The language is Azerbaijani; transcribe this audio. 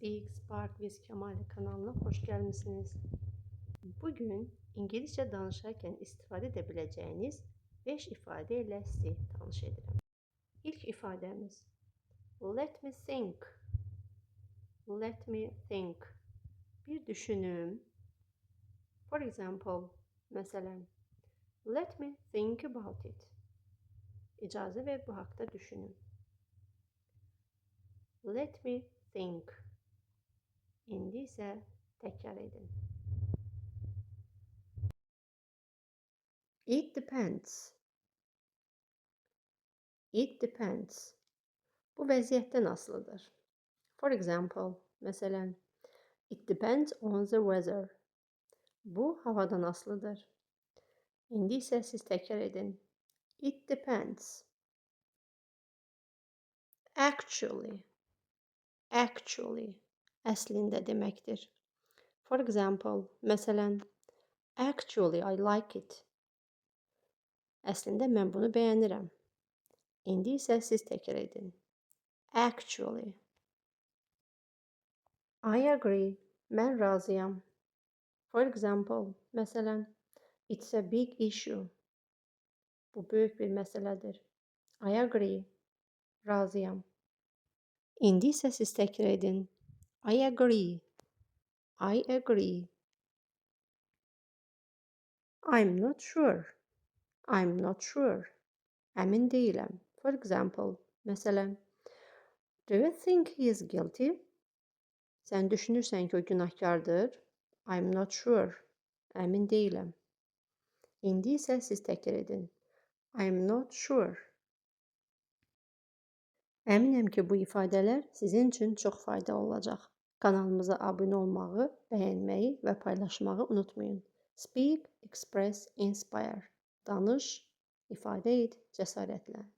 Speak Spark with Kemal kanalına hoş gelmişsiniz. Bugün İngilizce danışarkən istifadə edə biləcəyiniz 5 ifadə ilə sizi tanış edirəm. İlk ifadəmiz Let me think. Let me think. Bir düşünüm. For example, məsələn, let me think about it. İcazə ver bu haqda düşünüm. Let me think. İndi isə təkrar edin. It depends. It depends. Bu vəziyyətdən asılıdır. For example, məsələn, it depends on the weather. Bu havadan asılıdır. İndi isə siz təkrar edin. It depends. Actually. Actually. Əslində deməkdir. For example, məsələn, actually I like it. Əslində mən bunu bəyənirəm. İndi isə siz təkrar edin. Actually. I agree. Mən razıyam. For example, məsələn, it's a big issue. Bu böyük bir məsələdir. I agree. Razıyam. İndi isə siz təkrar edin. I agree. I agree. I'm not sure. I'm not sure. Əmin deyiləm. For example, məsələn, do you think he is guilty? Sən düşünürsən ki, o günahkardır? I'm not sure. Əmin deyiləm. İndi isə siz təkrar edin. I'm not sure. Əminəm ki, bu ifadələr sizin üçün çox faydalı olacaq. Kanalımıza abunə olmağı, bəyənməyi və paylaşmağı unutmayın. Speak, express, inspire. Danış, ifadə et, cəsarətlən.